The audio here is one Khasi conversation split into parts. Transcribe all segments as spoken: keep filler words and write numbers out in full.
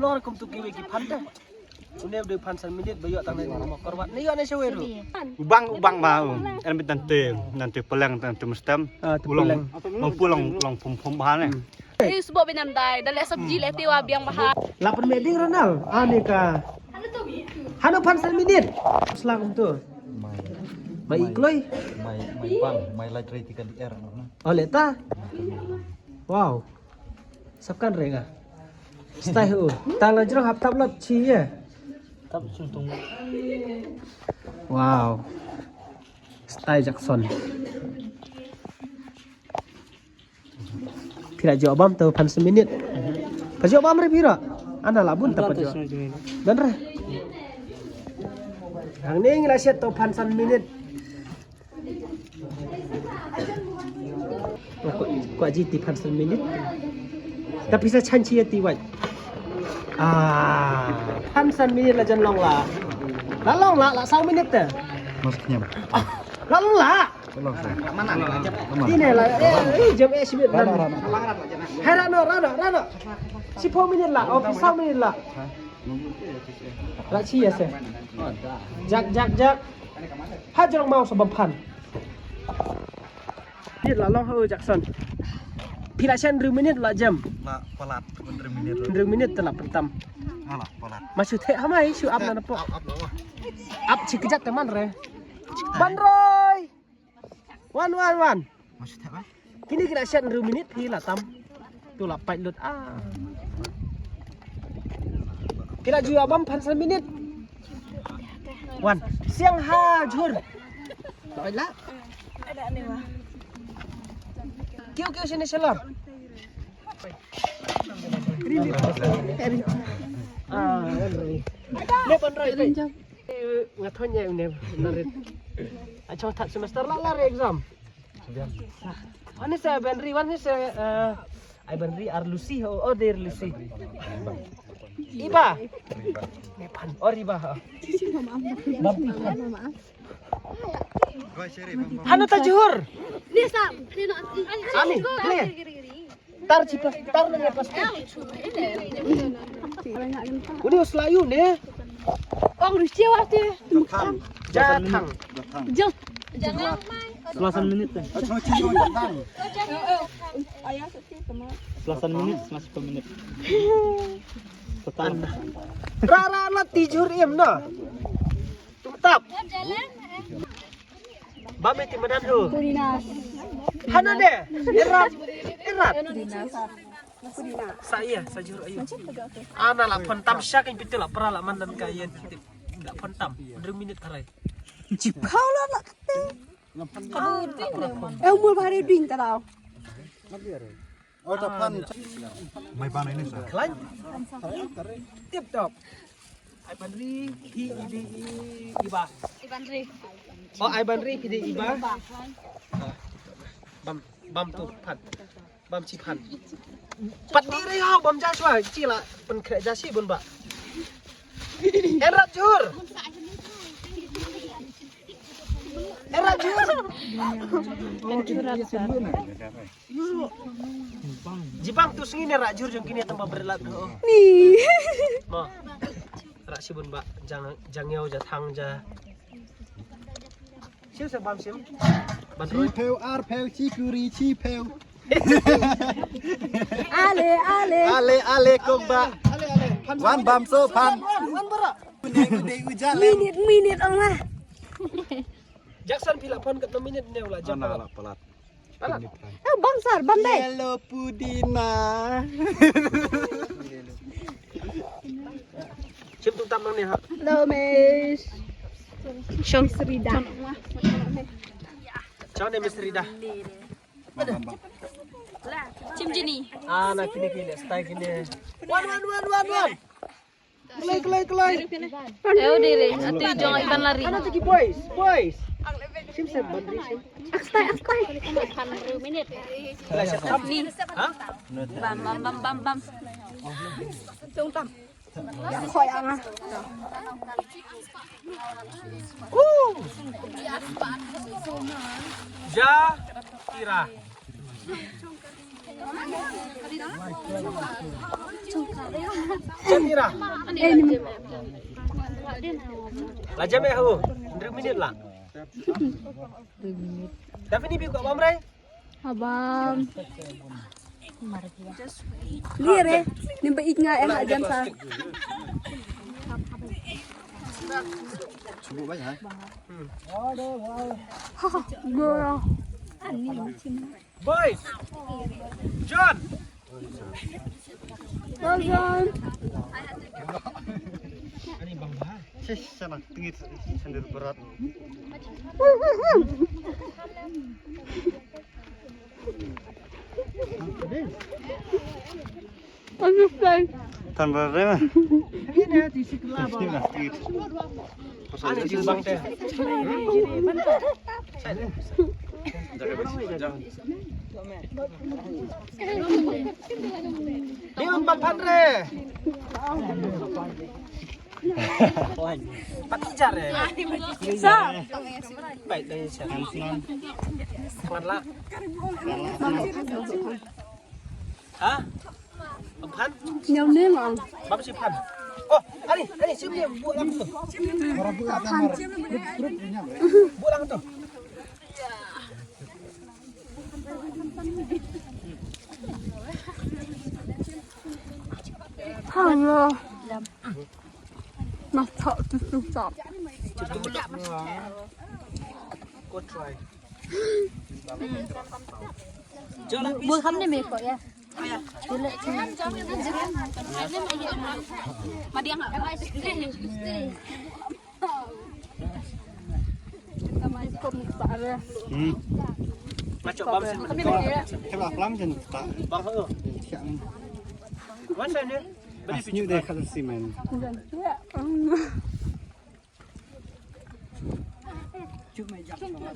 Lor kum tu kiwi ki phan te. Une u dei phan san minit ba ïoh tang ne ma korwat. Ne ïoh ne shawei ru. Ubang, ubang ma u. En bit nante, nante peleng, nante mestem. Ah, tu peleng. Long pu long, long pum pum ba ne. Eh, sbo binam dai, da le sabji le tiwa biang ba ha. La pun meding Ronald. Ah, ni ka. Hanu phan san minit. Slang tu. Mai. Mai ikloi. Mai, mai pang, mai lai trei tiga di er. Oh, leta. Wow. Sap kan renga. Stai hu. Tang la jrong hap tap lat chi ye. Tap sung tung. Wow. Stai Jackson. Phi la jop bam tu phan san minit. Pha jop bam re phi ra. Ana la bun ta pha jop. Dan re. Hang ning la shet tu phan san minit. Ko, ko ji ti phan san minit. Tapi sa chan chi ti wai. Ah, phan san minit la jan long la. La long la, la saw minit te. Mas knyam. La long la. Long sa. Mana? Ini la, eh, eh, jam eh sibit nan. Hai rano, rano, rano. Sipho minit la, oh, saw minit la. La chi ya se. Jak, jak, jak. Ha jrong mau sa bam phan. Minit la long ho Jackson. Phi la shen hynriew minit la jem. La palat hynriew minit. Hynriew minit te la pyntam. Ah, la palat. Ma shu theh ha mai shu ap na na pok. Ap, ap, ap. Ap chi kjat te man re. Ban roi. Wan, wan, wan. Ma shu theh ba. Kini ki la shen hynriew minit phi la tam. Tu la pait lut ah. Phi la ju ïa bam phan san minit. Wan. Siang ha jhur. Oi la. Kiu kiu sini selor. Ah, wan roi. Le pan roi. Nga thon nya ne narit. A chong third semester la la re exam. Ani sa Benri wan ni sa, eh, ai Benri ar Lucy ho, oh, der Lucy. Iba. Ne pan or iba ha. Bam. Hanu ta jhur. Ni sa. Ani, ni. Tar chi pas, tar ne pas. Uni usla yu ne. Ong ri chewa te. Jathang. Jathang. Selasan minit te. Selasan minit, masih minit. Total. Ra ra la tijur im na. Tum tap. Ba me ti madan ho. Pudina. Hana de. Erat. Erat. Pudina. Sa iya, sa jur ayu. Ana la phone tam sha kan pitu la pra la man dan ka yen tip. La phone tam. Hynriew minit harai. Chip khau la la kate. Eh, umur bare ding ta dau. Oh, ta phan. Mai ban ini sa. Klan. Tip top. Ai ban ri hi di iba. Iban ri. Oh, ai ban ri hi di iba. Bam, bam tu phan. Bam chi phan. Pat di re hau bam ja shwa chi la pen kre ja shi bun ba. Erat jur. Erat jur. Jibang tu sngi ne ra jur jong kine tamba berlat tu. Ni. Ma. Ra shibun ba jang jang yau ja thang ja. Sim se bam sim. Ban roi. Chi pheu, ar pheu, chi kuri, chi pheu. Ale, ale. Ale, ale, kong ba. Wan bam so phan. Wan bara. Minit, minit ong lah. Jackson phi la phone katno minit ne u la jam. Ana la palat. Palat. Eh, bang sar, bam dai. Yellow pudina. Sim tu tam nang ne ha. Hello, miss. Shong Srida. Chang ne Miss Rida. Chim jini. Ah, na kine kine, style kine. Wan, wan, wan, wan, wan. Kelai, kelai, kelai. Eh, udah deh. Atu jong ikan lari. Ana tiki boys, boys. Sim se bandri sim. Akstai, akstai. Minit. Ni. Ha? Bam, bam, bam, bam, bam. Tung tam. Khoi anga. Woo! Ja tira. Jatira. La jam eh ho. Hynriew minit la. Tapi ni bi kwah bam rai. Habam. Lire, nimba ik nga eh hajan sa. Boys. John. Well done. Sis, sana tengit sendiri berat. Understand. Tan berat deh, mah. Ini di sekolah. Sini lah, tengit. Pasal ada di bang teh. Ni um papan re. Pati jar re. Sa. Baik dari siapa? Selamat lah. Ha? Phan? Nyam ne ma. Bam si phan. Oh, ani, ani sim ne buat lang tu. Phan. Buat lang tu. Hello. Mas thok tu tu thok. Go try. Buat kham ne me ko ya. Hmm. Macam bang sini. Kalau kelam jen tak. Bang ho. Siang. Masa ni? Beri asnyu deh kalau simen.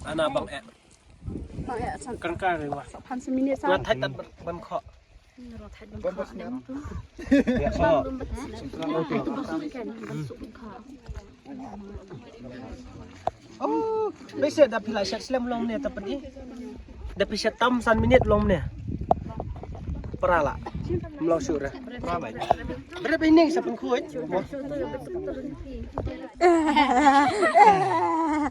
Ana bang eh. Bang eh san. Kan ka re wa. Phan siminis sa. Nga thait tat ban kho. Ya kho. Oh, bese da pila shat slem long ne ta pedi. Da pisa tam san minit long ne. Para la. Mlo sure. Para bai. Bere bai ning sa pun khuid.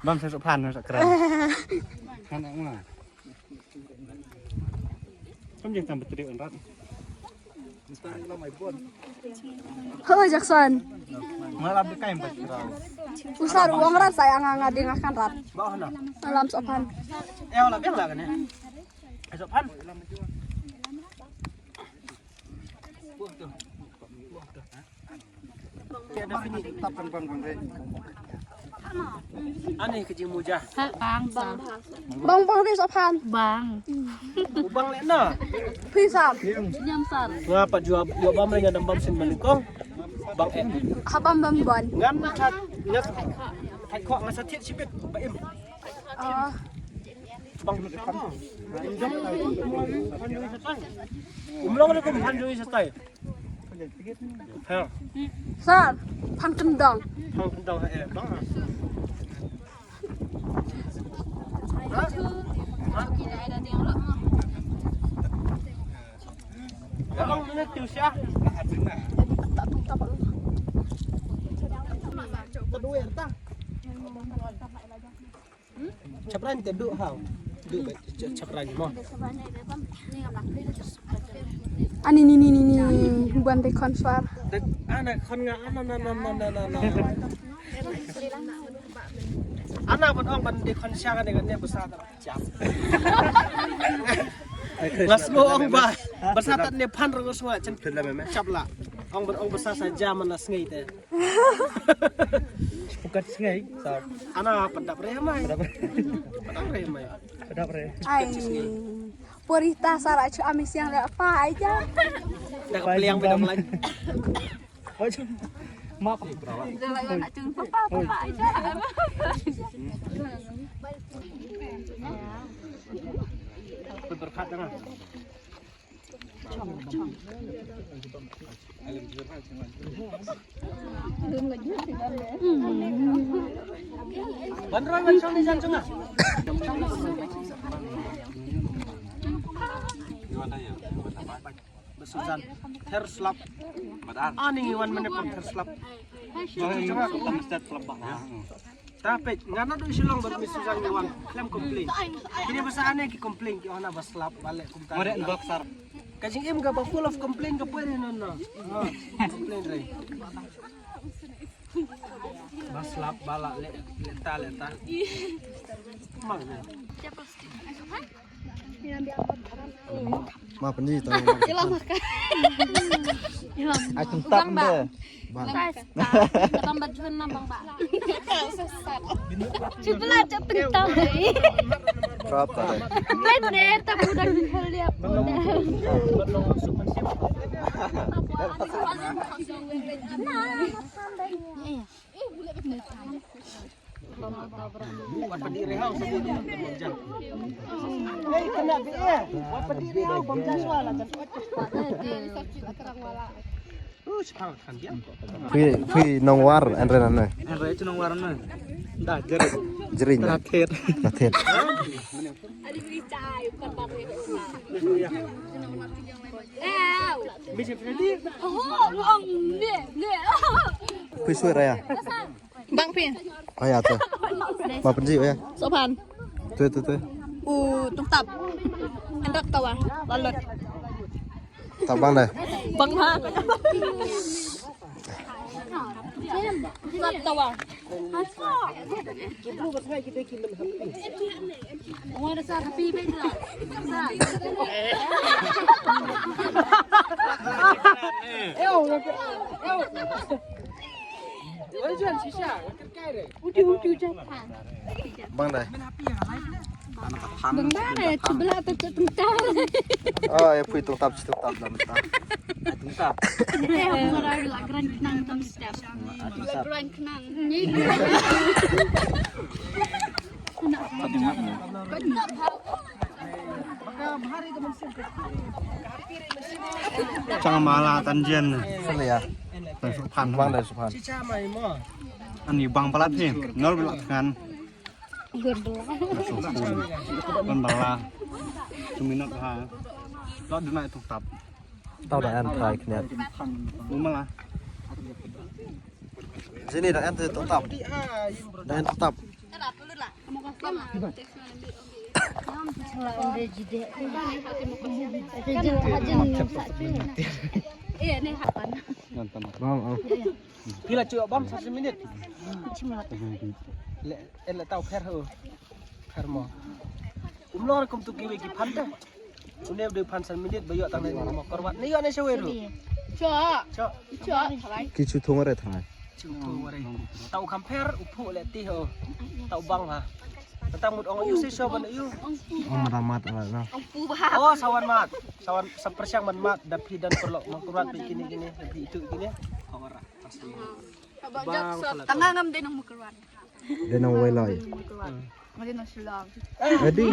Bam sa phan sa kran. Kan ma. Kam jeng tam betri on rat. Ho Jackson. Malah bekai empat kira. Usar uang rat saya nganga ding akan rat. Bawah na. Alam sopan. Eh, olah biar lah kan ya. Eh, sopan. Ani ka jingmuja. Bang bang. Bang bang ris aphan. Bang. U bang le na. Pisa. Nyam sar. Nga pat jua yo bam le nga dam bam sin malikong. Bang eh. Ha bam bam bon. Ngan na chat nga thait kho nga sa thied shibit ba im. Ah. Bang. Um long le kum phan jui sa tai. Sir, phan kyndong. Phan kyndong ha eh bang. Bang mana tu sia? Kedua ta. Chapran te du ha. Du chapran mo. Ani ni ni ni ni. Ban te khon swar. Ana khon nga ana na na na na na. Ana ban ong ban te khon sha ne ne basa ta. Chap. Ngas mo ong ba. Basa ta ne phan ro swa chen. Chap la. Ong ban ong basa sa jam na sngai te. Pukat sngai sa. Ana padap re mai. Padap re mai. Padap re. Ai. Purita sara chu ami siang le pa ai ja. Dah kepliang pada melai. Map. Dah lagu nak cung papa papa ai ja. Berkat dengan. Ban roi ban shong ni jan chunga. Susan, ther slap. Ani ngi wan mynne pun ther slap. Jong jong. Tam step slap bah. Ta peit, nga naduh Shillong bad Miss Susan ngi wan khlem complain. Kine ba sah ane ki complain ki ong na ba slap ba leh kumta. Mare boxer. Ka jingim ka ba full of complain ka poi re non no. Ha, complain re. Ba slap ba la leh leh ta leh ta. Mang ne. Ma pynji ta. Ai tum tap de. Bang. Bang ba jun na bang ba. Cuba lah cak pentam ni. Berapa deh? Bener tak udah lihat udah. Wat pyndiah rihau sa bam jan. Hei, kena bi eh. Wat pyndiah rihau bam jan swa la jan. Uh, sepau kan dia. Phi phi nongwar anre nan ne. Anre tu nongwar ne. Da jer. Jering. Raket. Raket. Phi swear ya. Bang phi. Oh ya tu. Ma pynji ya. Sopan. Tu tu tu. U tungtap. Endak tawa. Lalut. Tap bang deh. Bang ha. Tap tawa. Bang dai. Bang dai, cuba lah tu tu tentang. Oh, ya pui tu tap tu tap dalam tap. Eh, aku dah lagran kenang tu mesti. Lagran kenang. Chang mala tan jen. Sele ya. Tan Suphan. Bang dai Suphan. Ani bang palat ni. Nol belak tangan. Gur belak. Kan bala. Tuminat ha. Lo duna itu tap. Tau da an trai kniat. Umala. Sini da an tu tap. Da an tu tap. Bang, oh. Phi la cuba bam satu minit. Le, en la tau pher ho. Pher mo. Um lor kum tu kiwi ki phan te. Une de phan san minit ba ïoh tang ne mo korwat. Ne ïoh ne shawe ru. Cho. Cho. Cho. Ki chu thung re thangai. Chu thung re. Tau kham pher u phu le ti ho. Tau bang ha. Tang mut ong yu se so ban yu. Ong ramat ala na. Oh sawan mat. Sawan sa persiang man mat da phi dan perlo mangkurat pi kini kini pi itu kini. Awara. Tanga ngam de nang mangkurat. De nang wai lai. Ngam de nang Shillong. Adi.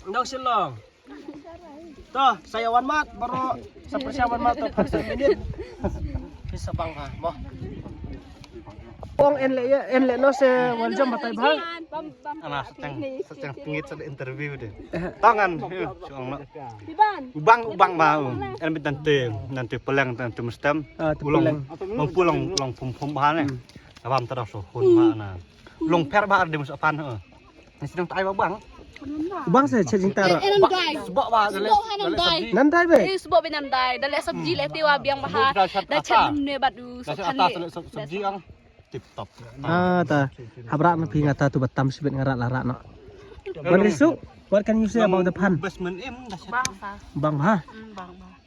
Nang Shillong. To, saya wan mat baru sa persiang wan mat to phan san minit. Pisa bang ha, mo. Ong en le ya, en le no se wal jam batai bha. Ana sa chang sa chang pingit sa interview de. Tangan, eh, su ong no. Ubang ubang ba u. En bit nante nante peleng nante mestem. Ah, tu peleng. Long pulang long pum pum ba ne. Abam tada so hun ba na. Long per ba de mus apan, eh. Nasi dong tai ba bang. Bang sa chajing tara. Sebok ba dale. Nan dai be. Eh, sebok be nan dai. Dale sabji le tiwa biang ba ha. Da chat ne badu. Da chat atas dale sabji ang. Tip top. Ah, ta. Habra na phi ngata tu batam sibit ngarat larat no. Ban risu, what can you say about the phan? Basement em da chat. Bang sa. Bang ha. Hmm, bang bang.